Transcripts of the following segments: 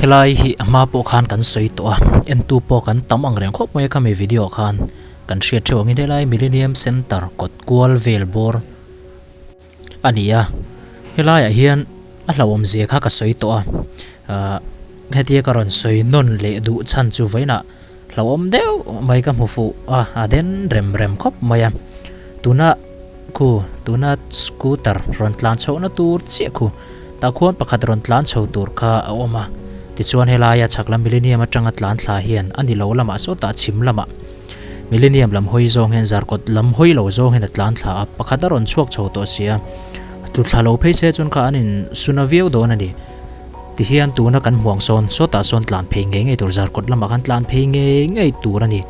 Helai hi a hma pawh khan kan sawi tawh a, entu pawh kan tam ang reng khawp mai a khami video ah khan kan hriat theuh angin helai Millennium Centre kawt kual vel bawr a ni a, helaiah hian a hlauhawm zia kha ka sawi tawh a, ahh hetia ka rawn sawi nawn leh duh chhan chu vawiinah Hlauhawm deuh mai ka hmu fuh a, a den rem rem khawp mai a. Tuna khu, tuna scooter rawn tlan chhohna tur chiah khu, tah khuan pakhat rawn tlan chho tur kha a awm a. Tichuan helaia chhak lam Millennium atanga tlan thla hian a ni lo lamah sawtah chhim lamah Millennium lam hawi zawng hian Zarkawt lam hawi lo zawng hian a tlan thla a, pakhat a rawn chhuak chho tawh si a. Tlu thla lo phei se chuan kha an insuna viau dawn a ni. Tihian tuna kan hmuang sawn sawtah sawn tlan phei ngei ngei tur Zarkawt lamah khan tlan phei ngei ngei tur a ni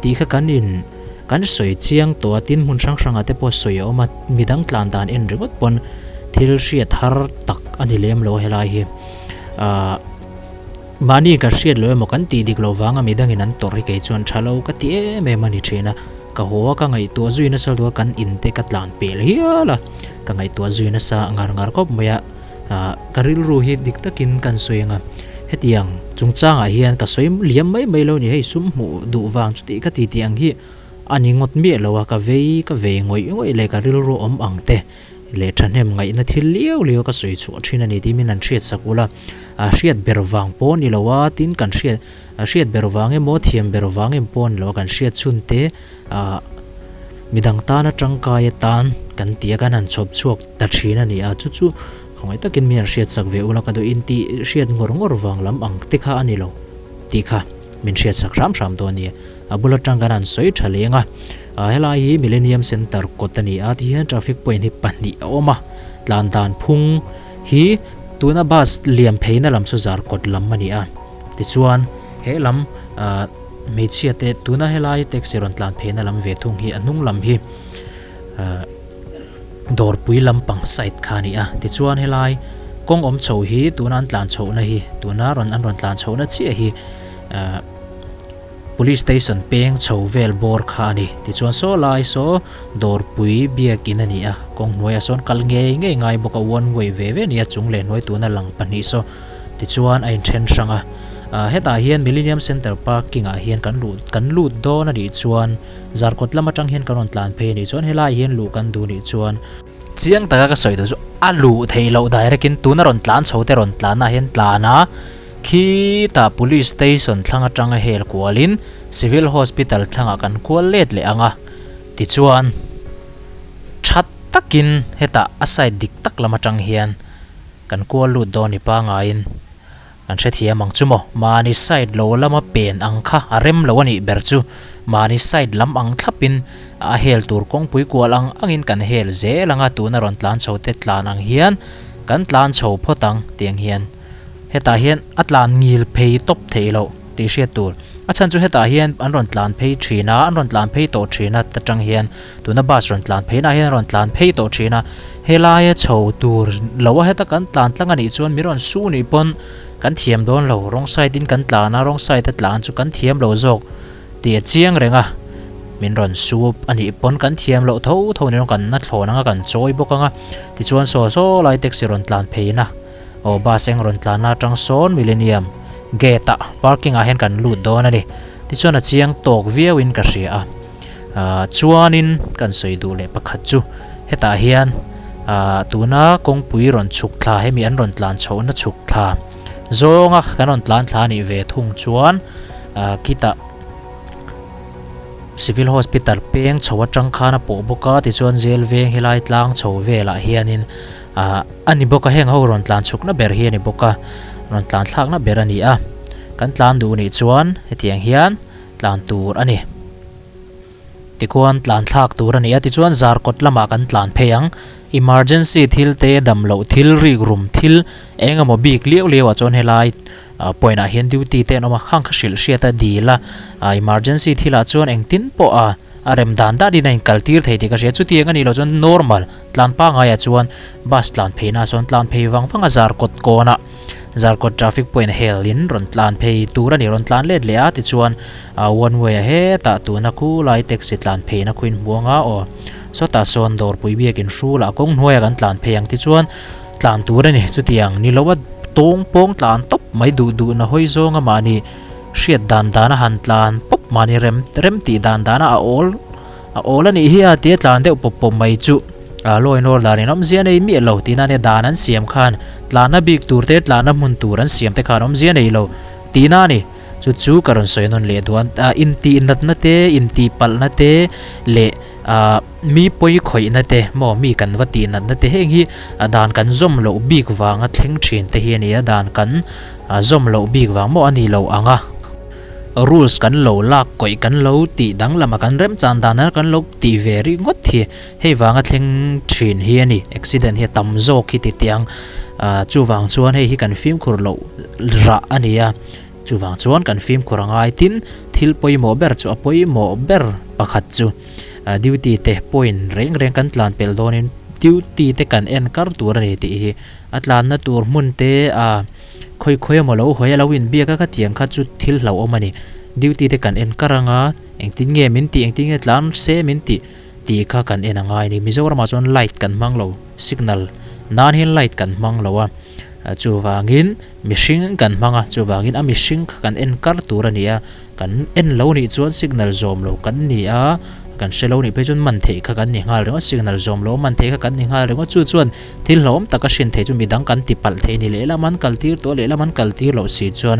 tih kha kan in kan sawi chiang tawh a, tin hmun hrang hrangah te pawh sawi a awm a, midang tlan dan en ringawt pawn thil hriat har tak a ni lem lo a helai hi. Ahh mahni kan hriat loh emaw kan tih dik loh vanga midangin an tawrh hi kei chuan tha lo ka ti em em a ni thin a, ka haw a ka ngaihtuah zui nasa lutuk a kan in te ka tlan pel hial a, ka ngaihtuah zui nasa ngar ngar khawp mai a. Ah, ka rilru hi dik takin kan sawi ang a, hetiang chungchangah hian ka sawi liam mai mai lo ni, hei sum hmuh duh vang chutih ka ti tih ang hi a ni ngawt miah lo a, ka vei ka vei ngawih ngawih leh ka rilru awm ang te leh thahnem ngaihna thil liau liau ka sawi chhuah thin a ni tih min han hriat sak ula, a hriat ber vang pawh ni lo a, tin kan hriat a hriat ber vang emaw thiam ber vang em pawh ni lo a, kan hriat chhun te ah midang tana tangkai atan kan ti a, kan han chhawp chhuak. Ta thin a ni a, chu chu khawngaih takin mi an hriat sak ve ula ka duh in tih hriat ngawr ngawr vang lam ang te kha a ni lo tih kha min hriat sak hram hram dawn a ni. A bul atang kan han sawi tha leng a, ah helai hi Millennium Centre kawt a ni a, tihian traffic point hi pahnih a awm a, tlan dan phung hi tuna bus liam pheina lam chu zar kawt lam a ni a, tichuan he lam ah hmeichhia te tuna helai taxi rawn tlan pheina lam ve thung hi a hnung lam hi ah. Dawrpui lampang side kha a ni a, tichuan helai kawng awm chho hi tuna an tlan chhohna hi tuna rawn an rawn tlan chhohna chiah hi ahh police station peng chho vel bawr kha a ni, tichuan saw lai saw dawrpui biakin a ni a, kawng hnuaiah sawn kal ngei ngei ngai bawk a one way ve ve a ni a chung leh hnuai tuna lang pahnih saw tichuan a inthen hrang a, ah hetah hian Millennium Centre parking ah hian kan luh kan lut dawn a nih chuan. Zarkawt lam atang hian kan rawn tlan phei a nih chuan helai hian luh kan duh nih chuan chiang taka ka sawi duh chu a luh theih loh direct in tuna rawn tlan chho te rawn tlan ah hian tlan a khitah police station thlang atanga hel kual in civil hospital thlangah kan kual let leh ang a tichuan tha takin hetah a side dik tak lam atang hian kan kual lut dawn ni pangaiin. Kan hrethiam ang chu maw? Mahni side lo lama pen ang kha a rem lo a nih ber chu. Mahni side lam ang thlapin a hel tur kawngpui kual ang angin kan hel zel ang a, tuna rawn tlan chho te tlan ang hian kan tlan chho phawt ang tiang hian hetah hian a tlan ngil phei tawp theih loh tih hriat tur. A chhan chu hetah hian an rawn tlan phei thin a, an rawn tlan phei tawh thin a ta tang hian tuna bus rawn tlan phei na hian a rawn tlan phei tawh thin a, helaia chho tur lo a heta kan tlan tlang a nih chuan mi rawn su nih pawn kan thiam dawn lo, wrong side in kan tlan a, wrong side a tlan chu kan thiam lo zawk tih a chiang reng a, min rawn su a nih pawn kan thiam loh tho tho ni kan na thlawn ang a kan chawi bawk ang a, tichuan saw saw lai taxi rawn tlan phei na aw bus eng rawn tlan na atang sawn Millennium gate ah parking ah hian kan lut dawn a ni, tichuan a chiang tawk viau in ka hria a. Ahh chuanin kan sawi duh leh pakhat chu hetah hian ahh tuna kawngpui rawn chhuk thla hemi an rawn tlan chhohna chhuk thla zawnga kan rawn tlan thla anih ve thung chuan ahh khitah civil hospital peng chho atang khan a pawh bawk a tichuan zel veng helai tlang chho velah hianin ahh a ni bawk a heng ho rawn tlan chhukna ber hi a ni bawk a rawn tlan thlakna ber a ni a kan tlan duh nih chuan hetiang hian. tlan tur a ni. Tikhuan tlan thlak tur a ni a, tichuan Zarkawt lamah kan tlan phei ang. Emergency thil te, dam loh thil, rik rum thil eng emaw bik liau liau ah chuan helai point ah hian duty te an awm a, khang kha hrilh hriat a dil a, emergency thil ah chuan engtin pawh a a rem dan dan in a inkal tir thei tih ka hria. Chutiang a nih loh chuan normal tlan pangai ah chuan bus tlan phei na chuan tlan phei vang vang a Zarkawt kawn ah. Zarkawt traffic point hel in rawn tlan phei tur a ni, rawn tlan let leh a tichuan ah one way a hetah tuna khu lai taxi tlan phei na khuin hmu anga aw sawtah sawn dawrpui biakin hrul ah kawng hnuaiah kan tlan phei ang tichuan tlan tur a ni chutiang ni lo a tawng pawng tlan tawp. mai duh duhna hawi zawnga mahni hriat dan dana han tlan pawp mahni rem rem tih dan dana a awl a awl a nih hi a tia tlan deuh pawp pawp mai chu a law and order in awmzia nei miah lo tihna ania dan an siam khan tlanna bik tur te tlanna hmun tur an siam te khan awmzia nei lo tihna a ni. Chu chu ka rawn sawi nawn leh duh a, intih natna te, intih palhna te leh ah mi pawi khawihna te maw mi kan va tih natna te heng hi dan kan zawm loh bik vanga thleng thin te hi a ni a, dan kan zawm loh bik vang maw a ni lo ang a, rules kan lo lak kawih kan lo tih danglam a kan remchan dan a kan lo tih ve ringawt hi hei vanga thleng thin hi a ni, accident hi a tam zawk hi ti tiang ah chuvang chuan hei hi kan fimkhur loh rah a ni a. Chuvang chuan kan fimkhur a ngai tin thil pawimawh ber chu a pawimawh ber pakhat chu duty te point reng reng kan tlan pelh dawnin duty te kan en kar tur a ni tih hi a tlanna tur hmun te a khawi khawi emaw lo hawi a lo inbiak a khatiang kha chu thil hlauhawm a ni. Duty te kan en kar anga engtin nge min tih engtin nge tlan se min tih tih kha kan en a ngai a ni. Mizoramah chuan light kan hmang lo signal nan hian light kan hmang lo a chuvangin Mihring kan hmang a, chuvangin a mihring kha kan en kar tur a ni a, kan en lo nih chuan signal zawm lo kan ni a, kan hre lo nih phei chuan man theih kha kan ni nghal ringawt, signal zawm lo a man theih kha kan ni nghal ringawt, chu chuan thil hlauhawm tak a hrin theih chu midang kan ti palh thei a ni, lehlam an kal tir tawh a, lehlam an kal tir loh si chuan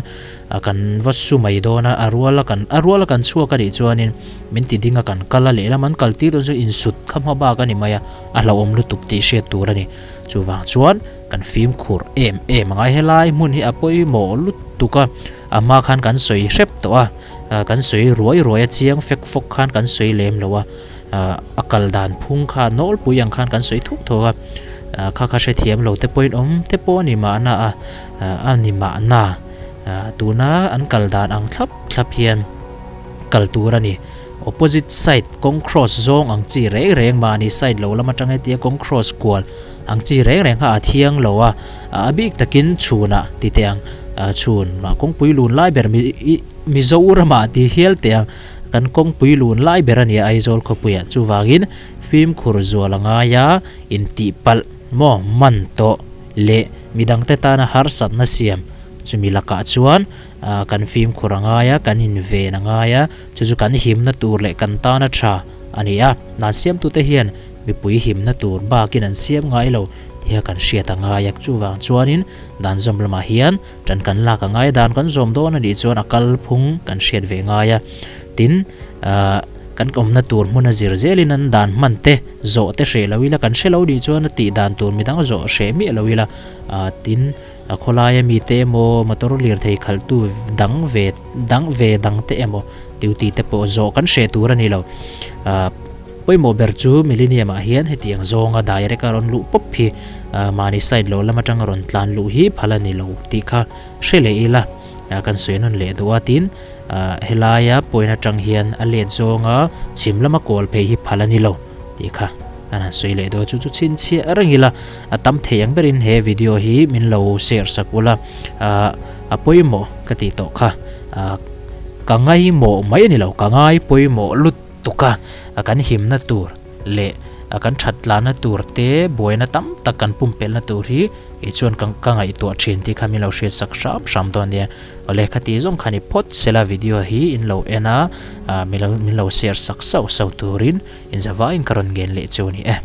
kan va su mai dawn a, a rual a kan a rual a kan chhuak a nih chuanin min ti ding a kan kal a, lehlam an kal tir dawn chuan insut kha hma bak a ni mai a, a hlauhawm lutuk tih hriat tur a ni, chuvang chuan. Kan fimkhur em em angai helai hmun hi a pawimawh lutuk a, a hma khan kan sawi hrep tawh a, kan sawi ruai ruai a chiang fek fawk khan kan sawi lem lo a, a kal dan phung kha nawlpui ang khan kan sawi thuk thuk a, kha kha hrethiam lo te pawhin awm te pawh a ni mahna a, a ni mahna tuna an kal dan ang thlap thlap hian kal tur a ni. Opposite side kawng cross zawng ang chi reng reng mahni side lo lam atang hetia kawng cross kual Ang chi reng reng kha a thiang lo a, a bik takin chhunah ti teh ang, chhun mah kawngpui lun lai ber mi i Mizoramah ti hial teh ang, kan kawngpui lun lai ber a nia Aizawl khawpuiah chuvangin fimkhur zual a ngai a, intihpalh maw man tawh leh midangte tana harsatna siam chumi lakah chuan kan fimkhur a ngai a, kan inven a ngai a, chu chu kan himna tur leh kan tana tha a ni a, dan siamtute hian Mipui himna tur bakin an siam ngai lo tih a kan hriat a ngai a, chuvang chuanin dan zawm lamah hian tan kan lak a ngai a, dan kan zawm dawn a nih chuan a kalphung kan hriat ve ngai a, tin ahh kan awmna tur hmun a zir zelin an dan hman te zawh te hreh lo ila kan hre lo nih chuan a tih dan tur midang zawh hreh miah lo ila ahh tin a khawlaia mite emaw motor lirthei khalhtu dang ve dang ve dang te emaw duty te pawh zawh kan hreh tur a ni lo ahh. Pawimawh ber chu Millennium ah hian hetiang zawnga direct a rawn luh pawp hi mahni side lo lam atanga rawn tlan luh hi phal a ni lo tih kha hre leh ila kan sawi nawn leh duh a tin helaia point atang hian a let zawnga chhim lama kawl phei hi phal a ni lo tih kha kan han sawi leh duh a chu chu chhinchhiah reng ila a tam thei ang berin he video hi min lo share sak ula a pawimawh ka tih tawh kha ka ngaimawh mai a ni lo ka ngai pawimawh lut Tuka kan himna tur leh kan that tlanna tur te buaina tam tak kan pumpelhna tur hi kei chuan ka ka ngaihtuah thin tih kha min lo hriat sak hram hram dawn nia. Awle khati zawng kha ni phawt sela video hi in lo en a, min lo min lo share sak sauh sauh turin inzavaiin ka rawn ngen leh chu a ni e.